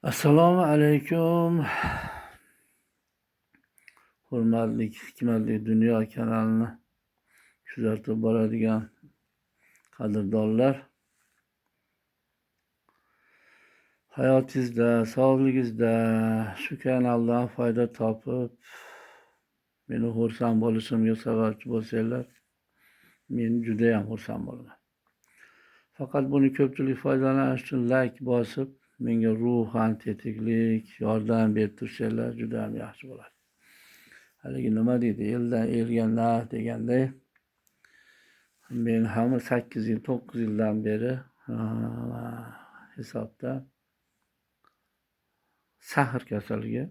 Assalomu alaykum. Hurmatli Hikmatli Dunyo kanalini kuzatib boradigan qadrdonlar. Hayotingizda, sog'lig'ingizda shu kanaldan foyda topib, meni xursand bo'lishimga sababchi bo'lsanglar, men juda ham xursand bo'laman. Faqat buni ko'pchilik foydalanish uchun like bosib, menga ruhan tetiklik, yordam berib tursanglar juda ham yaxshi bo'ladi. Haligi nima deydi, eldan elga narx deganday, men ham 8 yil, 9 yildan beri hisobda sahr kasaliga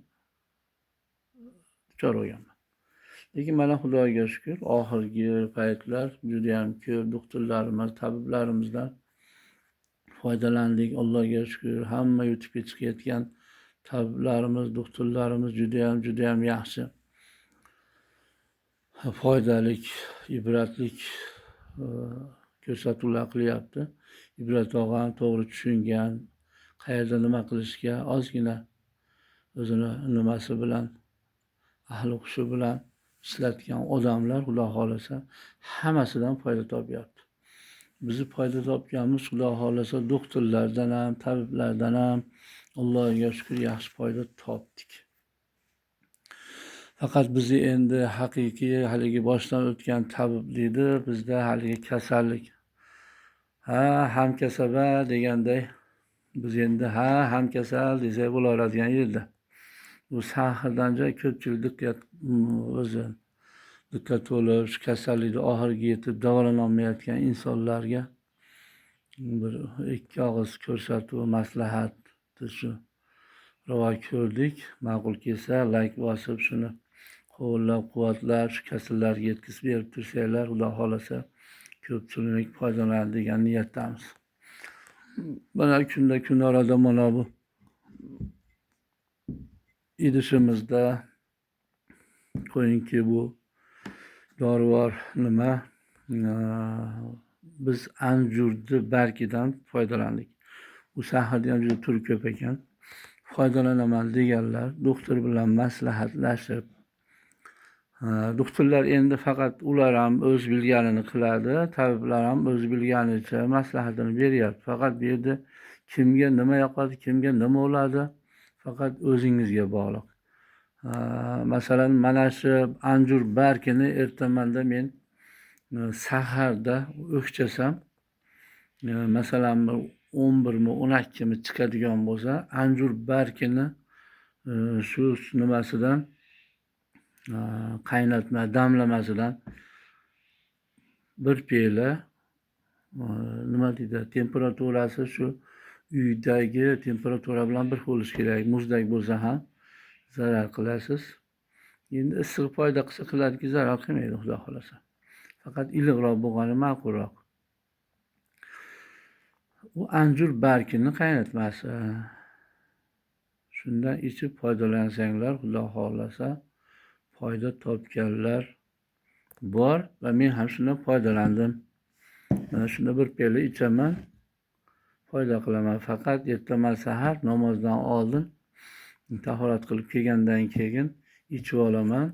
duchor bo'lganman. Lekin mana Xudoga shukr, oxirgi paytlar juda ham ko'p doktorlarimiz, tabiblarimizdan foydalandik. Allohga shukr, hamma YouTube'ga chiqayotgan tabiblarimiz, doktorlarimiz juda ham, juda ham yaxshi, foydalik, ibratlik ko'rsatuvlar qilyapti. Ibrat olgan, to'g'ri tushungan, qayerda nima qilishga ozgina o'zini nimasi bilan, ahli hushi bilan ishlatgan odamlar Xudo xohlasa hammasidan foyda topyapti. Bizi foyda topganmiz, Xudo xohlasa doktorlardan ham, tabiblardan ham Allohga shukr yaxshi foyda topdik. Faqat bizni endi haqiqiy haligi boshdan o'tgan tabib deydi, bizda haligi kasallik. Ha, hamkasaba deganday, biz endi ha, hamkasal desak bo'laveradigan yerda. Bu sahrdan joy ko'pchilik diqqat o'zi diqqat bo'lib, shu kasallikni oxiriga yetib davolanolmayotgan insonlarga bir ikki og'iz ko'rsatuv, maslahat shu ravo ko'rdik. Ma'qul kelsa like bosib, shuni qo'llab-quvvatlab, shu kasallarga yetkazib berib tursanglar, Xudo xohlasa ko'pchilik foydalanadi degan niyatdamiz. Mana kunda kun orada mana bu idishimizda qo'yingki, bu dorivor nima, biz anjurni bargidan foydalandik. U sahrda ham juda turi ko'p ekan. Foydalanaman deganlar doktor bilan maslahatlashib, doktorlar endi faqat ular ham o'z bilganini qiladi, tabiblar ham o'z bilganicha maslahatini beryapti. Faqat bu yerda kimga nima yoqadi, kimga nima bo'ladi, faqat o'zingizga bog'liq. Masalan, mana shu anjur bargini ertamanda men saharda o'kchasam, masalan, 11 mi 12 mi chiqadigan bo'lsa, anjur bargini shu nimasidan, qaynatma damlamasidan bir piyola, nima deydi, temperaturasi shu uydagi temperatura bilan bir bo'lishi kerak. Muzdak bo'lsa ham zarar qilasiz. Endi issiq foyda qilsa qiladiki, zarar qilmaydi Xudo xohlasa. Faqat iliqroq bo'lgani ma'qulroq. U anjur bargini qaynatmasi. Shundan ichib foydalansanglar, Xudo xohlasa foyda topganlar bor va men ham shundan foydalandim. Mana shunda bir piyola ichaman, foyda qilaman. Faqat ertaman sahar namozdan oldin tahorat qilib kelgandan keyin ichib olaman.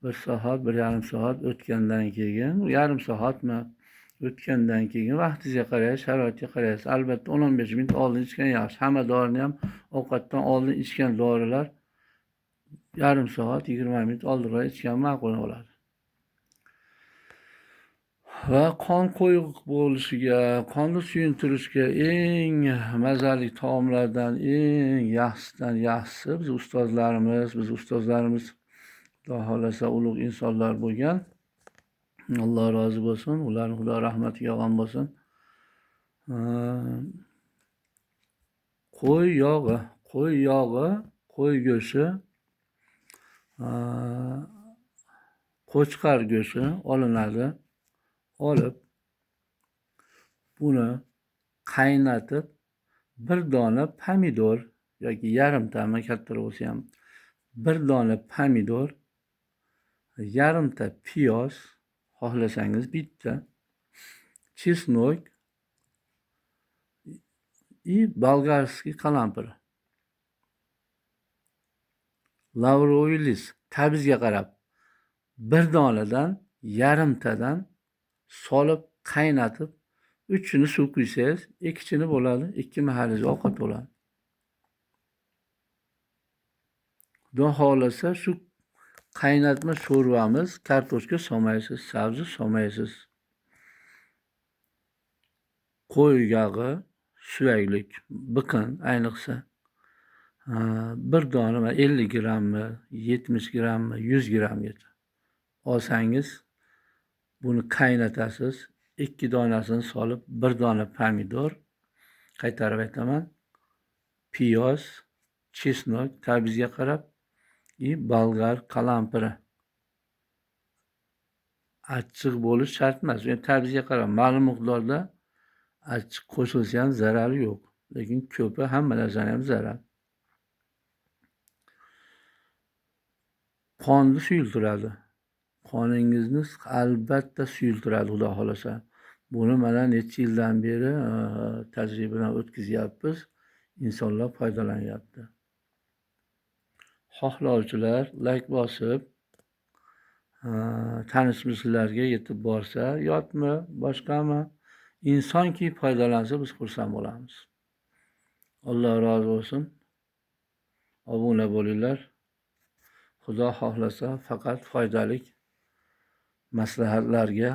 1 soat, 1,5 soat o'tgandan keyin, yarim soatmi o'tgandan keyin vaqtingizga qaraysiz, sharoitga qaraysiz. Albatta 10-15 minut oldin ichgan yaxshi. Hamma dorini ham ovqatdan oldin ichgan dorilar yarim soat, 20 minut oldinroq ichgan ma'qul bo'ladi. Va qon qo'yuq bo'lishiga, qonni suyuntirishga eng mazali taomlardan eng yaxshisidan yaxshisi biz ustozlarimiz Xudo xohlasa ulug' insonlar bo'lgan. Alloh rozi bo'lsin, ularni Xudo rahmatiga olgan bo'lsin. Qo'y yog'i, qo'y go'shti, qo'chqor go'shti olinadi. Olib buni qaynatib, bir dona pomidor yoki yarimtami kattaroq bo'lsa ham bir dona pomidor, yarimta piyoz, xohlasangiz bitta, chesnok и bolgarskiy qalampir. Lavrovый list tabizga qarab bir donadan, yarimtadan solib qaynatib, 3-chini suv quysangiz, 2-chini bo'ladi, 2 mahalliga ovqat bo'ladi. Xudo xohlasa shu qaynatma sho'rvamiz, kartoshka solmaysiz, sabzi solmaysiz. Qo'y yog'i, suyaklik, biqin ayniqsa. Bir dona 50 grammi, 70 grammi, 100 gramgacha olsangiz, buni qaynatasiz. 2 donasini solib, bir dona pomidor, qaytarib aytaman, piyoz, chesnok tabizga qarab, bolgar qalampiri. Achchiq bo'lish shart emas. Yani tabizga qarab ma'lum miqdorda achchiq qo'shilsa ham zarari yo'q. Lekin ko'pi hamma narsani ham zarar. Qonni suyultiradi. Qoningizni albatta suyultiradi, Xudo xolasa. Buni mana necha yildan beri tajribadan o'tkazyapmiz. Insonlar foydalanyapti. Xohlovchilar like bosib, tanish-bilishlarga yetib borsa, yotmi, boshqami, insonki foydalansa biz xursand bo'lamiz. Alloh rozi bo'lsin. Obuna bo'linglar. Xudo xohlasa faqat foydali maslahatlarga,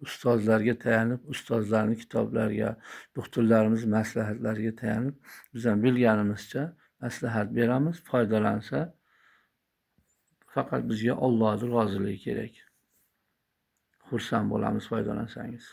ustozlarga tayanib, ustozlarning kitoblariga, doktorlarimiz maslahatlariga tayanib, biz ham bilganimizcha maslahat beramiz. Foydalansa faqat bizga Allohning roziligi kerak. Xursand bo'lamiz foydalansangiz.